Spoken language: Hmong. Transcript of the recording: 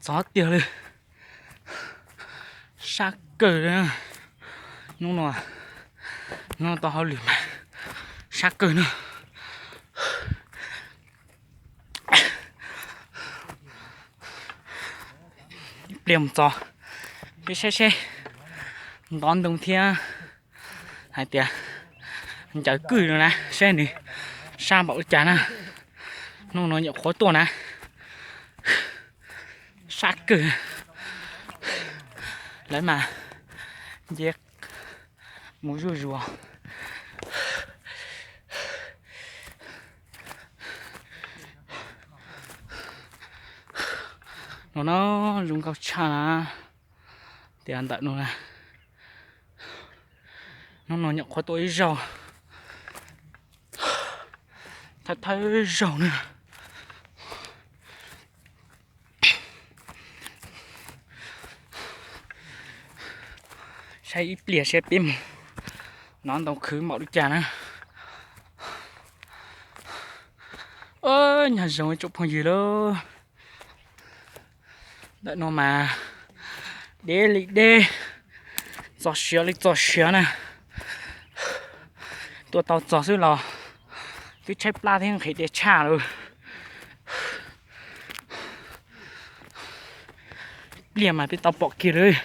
Txog tiag li, sab kawg li. Hnub no, hnub no tau hauj lwm mas sab kawg no. Ib pliag mus txog, peb saib seb ntov ntoo thiab hais tias ncaws kwj no na, saib nws sab npaum li cas na. Hnub no nyuam qhuav tuaj na, sab kawg. Lawv mas nce mus zuj zus. No no, zoo nkauj tshaj na. Tias ntawm no na, hnub no nyuam qhuav tuaj ib zaug, thawj thawj zaug na. Saib ib pliag seb peb mus hnov ntoo khwv npaum li cas na. Nyuag zoo ib tsoom phooj ywg lauj. Ntawm no mas deb li deb, txog siav li txog siav na. Tuaj tau txog xwb los twb tshaib plab thiab nqhis dej tshaj lawm. Pliag mas peb tau pom kiag lawm.